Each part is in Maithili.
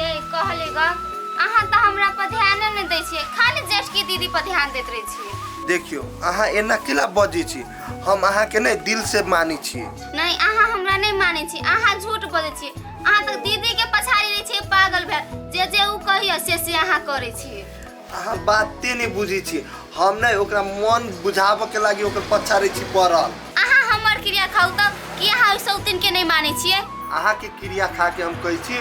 ये कहली ग, अहाँ तऽ हमरा पर ध्याने नहि दै छियै, खाली जेठकी दीदी पर ध्यान दैत रहै छियै। देखियौ, अहाँ एना केला बजै छी? हम अहाँके नहि दिल से मानै छी। नहीं, अहाँ हमरा नहीं मानै छी, अहाँ झूठ बजै छी। अहाँ तऽ दीदी के पछाड़ी रहै छियै पागल भेल, जे जे उ कहियो से से अहाँ करै छियै। अहाँ बाते नहि बुझै छी। हम नहि ओकरा मन बुझाबऽ के लागी ओकर पछा रहै छी पड़ल। अहाँ हमर क्रिया खाउ तऽ की अहाँ ओहि सौतिन के नहीं मानै छियै? अहाँके क्रिया खा के हम कहै छी,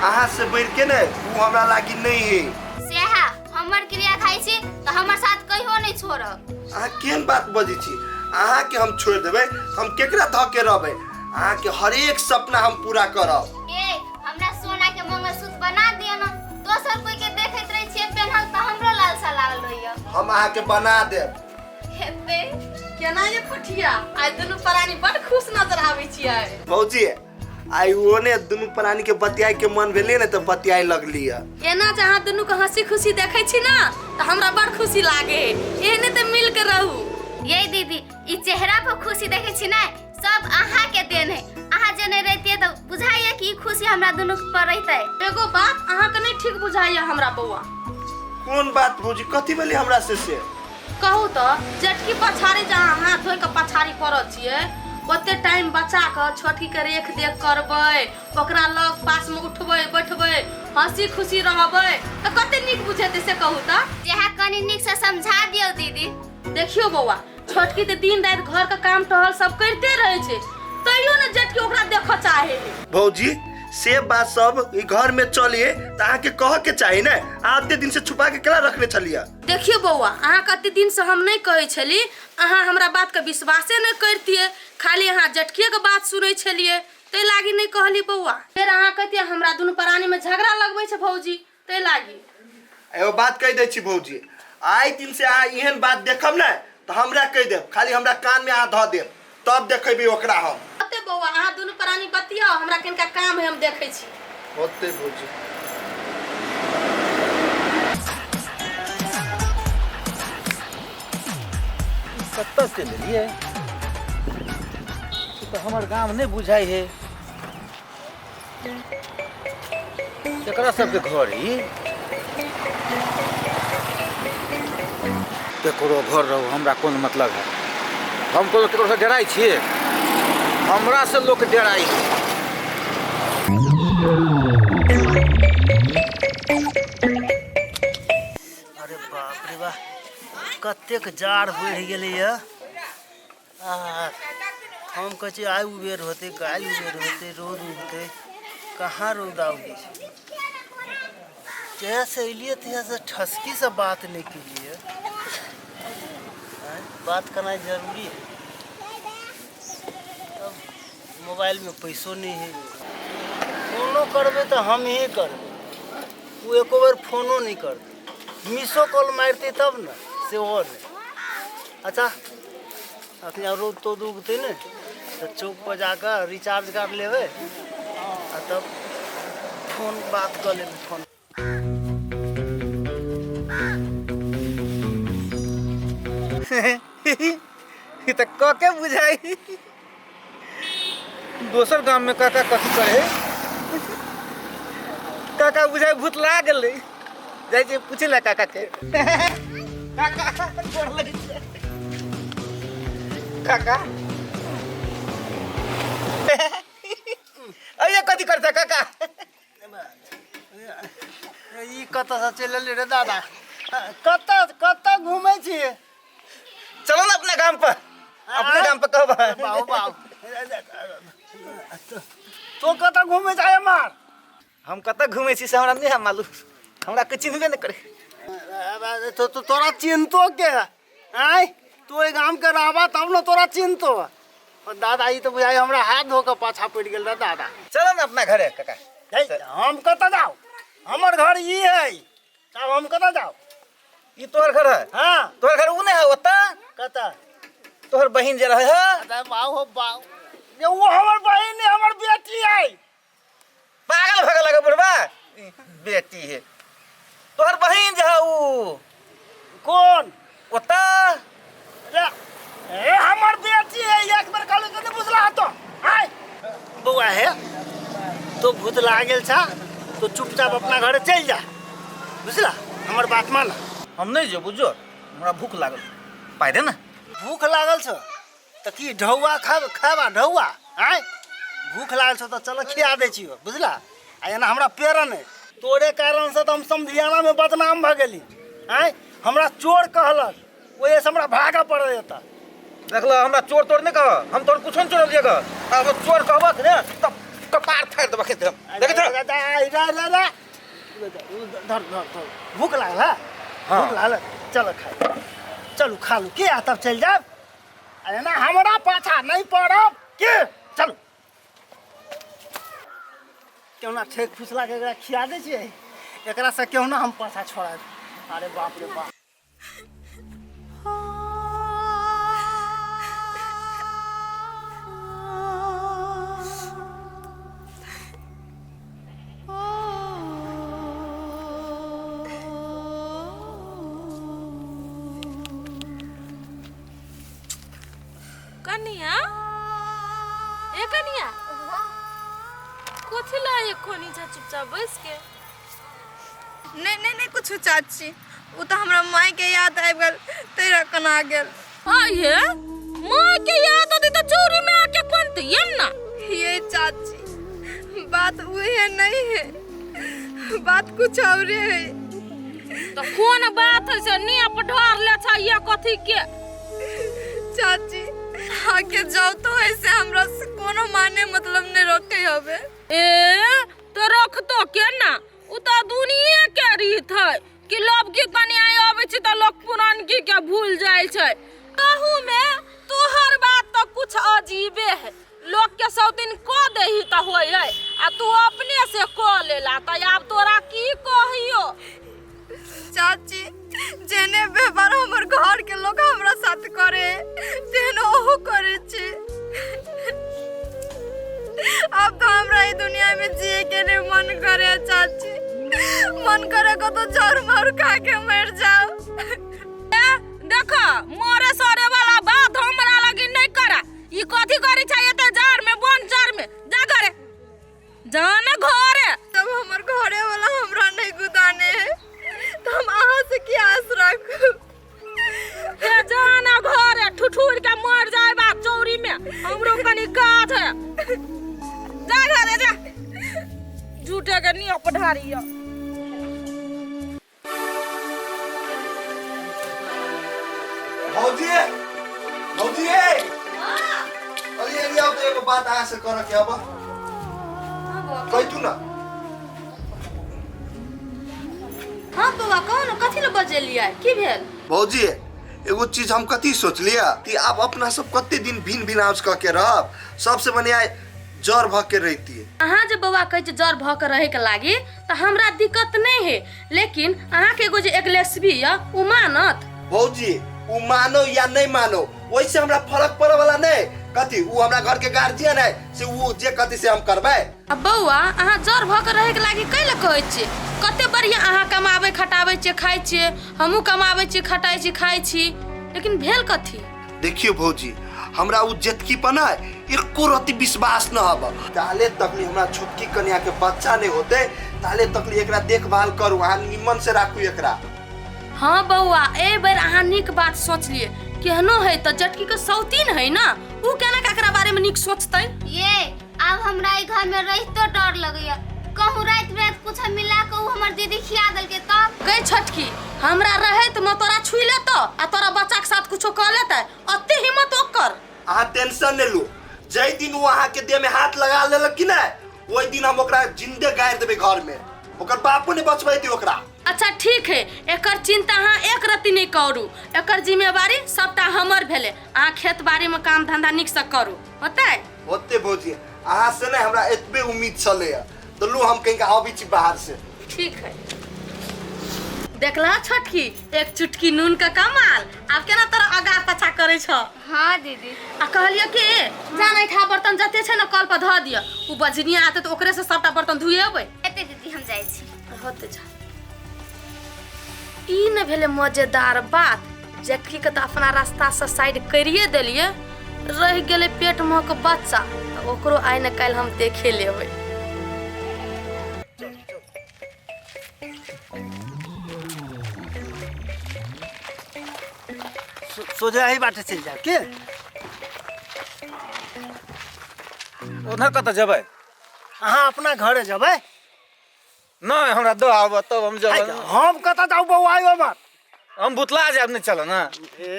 अहाँ से बढ़ि के ने ओ हमरा लागी नहीं है। सएह हमर क्रिया खाइ छी तऽ हमर साथ कहियो नहीं छोड़ब। अहाँ केहन बात बजै छी? अहाँके हम छोड़ि देबै, हम केकरा धऽ के रहबै? अहाँके हरेक सपना हम पूरा करब। ए, हमरा सोना के मंगलसूत्र बना दिअ न, दोसर कोई के देखैत रहै छियै पेन्हल तऽ हमरो लालसा लागल रहैया। हम अहाँके बना देब। हेतै। केना ये पुठिया, आइ दुनू प्राणी बड़ खुश नजर आबै छियै। भौजी, आइ ओ ने दुनू प्राणी के बतियाए के मन भेलै ने तऽ बतियाए लगली है। एना जे अहाँ दुनू के हंसी खुशी देखै छी ना तऽ हमरा बड़ खुशी लागे है। एहने तऽ मिल के रहू। ये दीदी, ई चेहरा पर खुशी देखै छी ना, सब अहाँ के देन है। अहाँ जे नहीं रहतियै तऽ बुझाइए कि ई खुशी हमरा दुनू पर रहितै। एगो बात अहाँ के नहीं ठीक बुझाइए हमरा बौआ। कोन बात भौजी, कथी भेलै हमरा से? से कहू तऽ, जेठकी पछाड़ी जे अहाँ हाथ धोइ कऽ पछाड़ी पड़ल छियै, ओते टाइम बचा कऽ छोटकीके रेख देख करबै, ओकरा लग पासमे उठबै बैठबै, हंसी खुशी रहबै तऽ कते नीक बुझेतै, से कहू तऽ। जहाँ कनी नीक से समझा दियौ दीदी। देखियौ बौआ, छोटकी तऽ दिन राति घरके काम टहल सब करिते रहै छै, तैयो ने जेठकी ओकरा देखऽ चाहे है। भौजी, से बात सब ई घर में चलिए तऽ अहाँके कहऽ के चाही ने, अहाँ एते दिन से छुपा के केना रखने छलियै? देखियौ बौआ, अहाँके एते दिनसँ हम नहि कहै छली, अहाँ हमरा बातके विश्वासे नहि करितियै, खाली अहाँ जेठकिएके बात सुनै छलियै, ताहि लागी नहि कहली बौआ। फेर अहाँ कहितियै हमरा दुनू प्राणीमे झगड़ा लगबै छै भौजी, ताहि लागी। एगो बात कहि दै छी भौजी, आइ दिन से अहाँ एहन बात देखब ने तऽ हमरा कहि देब, खाली हमरा कानमे अहाँ धऽ देब, तब देखेबै ओकरा हम। होतै बौआ, अहाँ दुनू प्राणी बतियाउ, हमरा कनिका काम है, हम देखै छी। होतै भौजी। कतऽ चलि एलियै? ई तऽ हमर गाम नहि बुझाइ है। केकरा सबके घर ई? केकरो घर रहू, हमरा कोन मतलब है। हम कोनो केकरोसँ डराइ छियै? हमरासँ लोक डराइ है। अरे बाप रे बा, कतेक जाड़ बढ़ि गेलैए। आ हम कहै छी आइ उबेर होतै, काल्हि उबेर होतै, रौद उगतै, कहाँ रौदा उगै छै? जहियासँ एलियै तहियासँ ठसकीसँ बात नहि केलियै। आँय, बात केनाइ जरूरी है। तब मोबाइलमे पैसो नहि है। फोनो करबै तऽ हमही करबै, ओ एको बेर फोनो नहि करतै। मिसो कॉल मारितै तब ने, सेहो नहि। अच्छा, अखन आब रौद तौद उगतै ने तऽ चौकपर जाकऽ रिचार्ज कर लेबै आ तब फोन बात कऽ लेबै फोन। ई तऽ कके बुझाइ दोसर गाममे काका कथी करे। काका बुझाइ भूत ला गेलै, जाइ छै पूछे ला काका के। काका, गोर लगै छै काका। अइये कथी करता काका? ई कतऽसँ चलि एलियै रे दादा? कतऽ कतऽ घुमै छियै? चलो ना अपना गाम पर, अपने गाम पर कहब। बाबू बाबू, तो कतऽ घुमै छै मार? हम कतऽ घुमै छी से हमरा नहि है मालूम, हमरा के चिन्हबे नहि करे। तो तोरा चिन्हतो के आय? तू ओहि गाम के रहबा तब ने तोरा चिन्हतो। दादा, ई तऽ बुझाइ हमरा हाथ धो कऽ पाछा पड़ि गेल रे दादा। चलो ना अपना घरे काका। हम कतऽ जाउ? हमर घर ई है, तब हम कतऽ जाउ? ई तोहर घर है? हाँ। तोहर घर उ नहीं है ओतऽ? कतऽ? तोहर बहिन जे रहे है। अरे बाऊ हो बाऊ, ये वो हमर बहिन नहीं, हमर बेटी है। पागल भऽ गेल बुढ़बा, बेटी है तोहर बहिन जे है उ। कौन? ओतऽ। रे, ए हमर बेटी है, एक बेर कहलू तऽ नहीं बुझला तो। आय बौआ, हे तो भूत लागल छा, तो चुपचाप अपना घरे चलि जा, बुझला? हमर बात मान। हम नहीं जेबो, जो हमरा भूख लागल, पाइ दे ना। भूख लागल छौ तऽ की ढौआ खाब खाबा ढौआ? आँय, भूख लागल छौ तऽ चल खिया दै छियौ, बुझला? आ एना हमरा पेड़ नहि, तोरे कारणसँ तऽ हम समधियानामे बदनाम भऽ गेली। आँय, हमरा चोर कहलक, ओहिसँ हमरा भागऽ पड़ल एतऽ। देखल, हमरा चोर तोर नहि कह, हम तोर कुछो नहि चोरलियै ग। आब चोर कहबक ने तब कपार फाड़ि देबक एकदम। देखै छह? धर धर धर, भूख लागल है? हाँ। भूख लागल, चलो खाइ, चलू खा लू के, आ तब चलि जायब। आ एना हमरा पाछा नहि पड़ब के, चलू। केहुना ठेक फुसला के एकरा खिया दै छियै, एकरा से केहुना हम पाछा छोड़ायब। अरे बाप रे बाप। कनिया, ए कनिया, कथी ला कोनी जा चुपचाप बैस के? नहीं नहीं नहीं कुछ चाची, वो तो हमरा माई के याद आबि गेल तेरा कना गेल। आये माँ के याद आती तो चोरी में आके कोनते ये ना? ये चाची बात उहे नहीं है, बात कुछ और है। तो कौन बात है से निया पर ढार ले छा ये कथी के? चाची आके जाओ तो ऐसे हमरा से कोनो माने मतलब नहीं रखे हवे। ए तो रख तो के ना, उ तो दुनिया के रीत है कि लोग की कनिया आबै छै तऽ लोग पुरानकी के भूल जाइ छै। तहू में तोहर बात तो कुछ अजीबे है, लोग के सौतीन कऽ देही तऽ होइ है आ तू अपने से कऽ लेला, तऽ आब तोरा की कहियो। चाची जेने व्यवहार हमर घर के लोग हमरा साथ करे तेहन ओहो करे छी। अब तो हमरा ई दुनिया में जिए के नहीं मन करे चाची, मन करे को तो जर मर खा के मर जाओ। देखो मरे सरे वाला बात हमरा लगी नहीं करा, ई कथी करी छै एते जार में बन जार में, जा घरे जा ना घरे। तब हमर घरे वाला हमरा नहीं गुदाने है तो हम अहाँ से की आस राखू? हे जा ना घरे, ठुठुर के मर जाए बा चौरी में, हमरो कनी काज है, जा घरे जा, झूठे के नियो पढ़ारी। भौजी, भौजी, अरे अरे आओ तो एगो बात अहाँ से करऽ के अब कह तू ना। हाँ बौआ कहू ना, कथी लए बजेलियै, की भेल? भौजी एगो चीज हम कथी सोचलियै कि आब अपना सब कते दिन भिन भिन आउज कऽ के रहब, सबसे बढ़िया जर भऽ के रहितियै। अहाँ जे बौआ कहै छै जर भऽ के रहैके लागी तऽ हमरा दिक्कत नहि है, लेकिन अहाँके एगो जे एगलेसबी यऽ उ मानत? भौजी उ मानो या नहीं मानो ओहिसे हमरा फर्क पड़े वाला नहीं, कथी उ हमरा घर के गार्जियन है से उ जे कथी से हम करबै। आ बौआ अहाँ जर भऽ के रहैके लागी कै लए कहै छियै? कते बढ़िया अहाँ कमाबै खटाबै छियै खाइ छियै, हमहूँ कमाबै छियै खटाइ छी खाइ छी, लेकिन भेल कथी? देखियो भौजी हमरा उ जेतकी पर ना एको रति विश्वास न हब, ताले तकली हमरा छोटकी कन्या के बच्चा नहीं होते ताले तकली एकरा देखभाल करू, अहाँ निमन से राखू एकरा। हाँ बौआ ए बेर अहाँ नीक बात सोचलिए, केहनो है तऽ जटकी के सौतीन है ना, उ केना ककरा बारे में नीक सोचतै? ये अब हमरा ई घर में रहितो डर लगैया, कहूँ राति बिराति कुछ मिला के उ हमर दीदी खिया देलकै तब? गई छोटकी हमरा रहैत में तोरा छुई लेतो आ तोरा बच्चा के साथ कुछो कह लेतै, अते हिम्मत ओकर। अहाँ टेंशन नहीं लू, जै दिन वो अहाँ के देह में हाथ लगा लेलक कि नहीं ओहि दिन हम ओकरा जिंदे गाड़ि देबै घर में, ओकर बापो नहीं बचबैती ओकरा। अच्छा ठीक है, एकर चिंता अहाँ एक रत्ती नहीं करू, एकर जिम्मेवारी सबटा हमर भेलै, अहाँ खेत बाड़ी में काम धंधा नीक से करू, होतै? होते भौजी, अहाँ से नहीं हमरा एतबे उम्मीद छलैया, तो लू हम कहीं अबै छी बाहर से। ठीक है। देखला छोटकी एक चुटकी नून के कमाल, आब केना तोरा अगा पाछा करै छ? हाँ दीदी। आ कहलियो कि जा नहीं खा बर्तन जते छै ना कल पर धऽ दिअ, उ बजनिया आते तऽ ओकरे से सबटा बर्तन धुएबै। एते दीदी हम जाइ छी। होते जा। ई न भेलै मजेदार बात, जेठकी के तऽ अपना रास्ता से साइड करिए देलियै, रहि गेलै पेट महक बच्चा, तऽ ओकरो आइ ने काल्हि हम देखे लेबै। सोझे एहि बाटे चलि जायब के। उधर कतऽ जेबै? अहाँ अपना घरे जेबै? नहि, हमरा दऽ आबऽ तब हम जेबै। हम कतऽ जाउ बौआ हमर? हम भुतला जायब, नहि चल ना। ए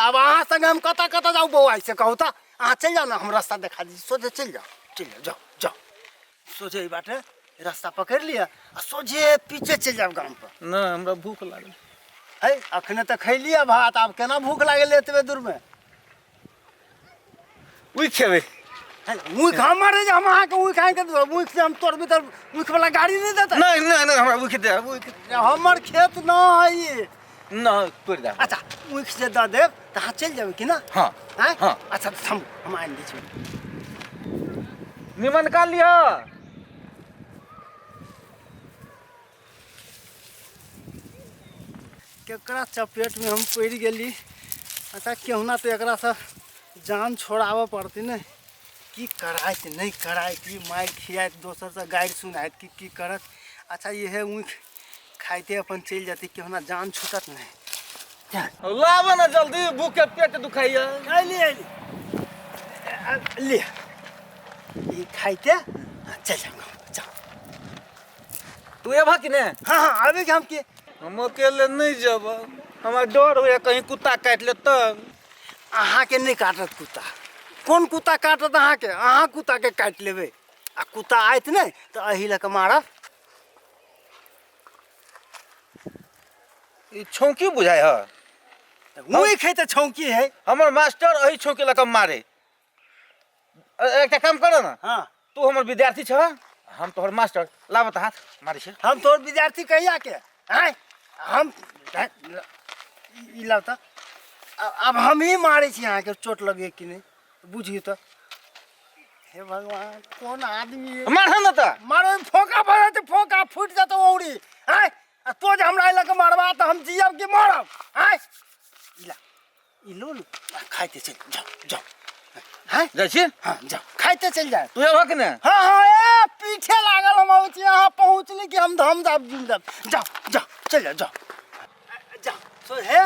अब अहाँ संगे हम कतऽ कतऽ जाउ बौआ से कहू तऽ? अहाँ चलि जाउ ने, हम रास्ता देखा दी। सोझे चलि जाउ, चलि जाउ, जाउ जाउ, सोझे एहि बाटे रास्ता पकड़ि लिअ आ सोझे पीछे चलि जायब गाम पर। नहि, हमरा भूख लागल है। अखने तऽ खैलियै भात, आब केना भूख लागल एतबे दूरमे? ऊख खेबै। ऊख हमर जे हम अहाँके ऊख आनि कऽ ऊख से हम तोड़बै तऽ ऊखवला गाड़ी नहि देतै। नहि नहि नहि, हमरा ऊख दे, ऊख। हमर खेत नहि है। नहि, तोड़ि दे। अच्छा, ऊख जे दऽ देब तऽ अहाँ चलि जेबै कि ना? हाँ। आँय? हाँ। अच्छा तऽ थम्हू, हम आनि दै छी। निमन का लिह। केकरा चपेटमे हम पड़ि गेली? अच्छा, केहुना तऽ एकरासँ जान छोड़ाबऽ पड़तै ने। की कराइत नहि कराइत, ई मारि खियाइत, दोसरसँ गारि सुनाइत कि की करत? अच्छा, इहे ऊख खाइते अपन चलि जेतै, केहुना जान छूटत नहि। लाबऽ ने जल्दी, भूख के पेट दुखाइया। अयली अयली, लिअ, ई खाइते चलि जाउ, जाउ। तू एबह कि ने? हाँ हाँ, आबे के हम के। हम अकेले नहीं जब, हमरा डर होइया कहीं कुत्ता काटि लेत तब। अहाँके नहि काटत कुत्ता। कोन कुत्ता काटत अहाँके? अहाँ कुत्ताके काटि लेबै। आ कुत्ता आयत नहि तऽ एहि लऽ कऽ मारब। ई छौंकी बुझाइ ह। ऊख है तऽ छौंकी है। हमर मास्टर एहि छौंकी लऽ कऽ मारे। एकटा काम कर ना। हाँ। तू हमर विद्यार्थी छह, हम तोहर मास्टर। लाब तऽ हाथ, मारै छै। हम तोहर विद्यार्थी कहिया के? आँय, हम ई लाउ तऽ। आब हम ही मारै छी अहाँके, चोट लगे कि नहि बुझियौ तऽ। हे भगवान, कोन आदमी है? मारह ना तऽ। मारो, फोका भऽ जेतै, फोका फूटि जेतौ औरी। आँय, आ तो जे हमरा लऽ कऽ मारबा तऽ हम जियब कि मरब? आँय, ई ला, ई लो ने, आ खाइते चलि जाउ, जाउ। हाँ। जाइ छी। हाँ, जाउ, खाइते चलि जाउ। तू एबह कि ने? हाँ हाँ, ए पीछे लागल हम अबै छी। अहाँ पहुँचली कि हम धम जाब जुम जाब। जाओ जाओ, चलि जाओ, जाओ जाओ। सो हे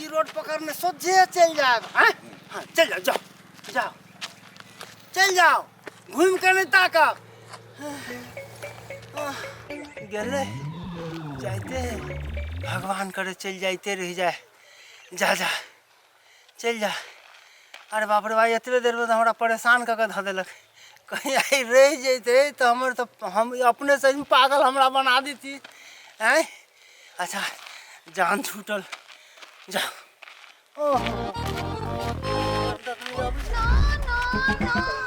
ई रोड पकड़ने सोझे चलि जायब। आँय, हाँ, चलि जाओ, जाओ जाओ, चलि जाओ, घूमि कऽ नहि ताकब। गेलै जाइते, भगवान करे चलि जाइते रहि जाय। जा जा, चलि जा। अरे बाप रे भाई, एतबे देरमे तऽ हमरा परेशान कऽ कऽ धऽ देलक। कहीं आइ रहि जैतै तऽ हमर तऽ हम अपने सही पागल हमरा बना देती। आँय, अच्छा, जान छूटल। जा, ओहो। No, no, no.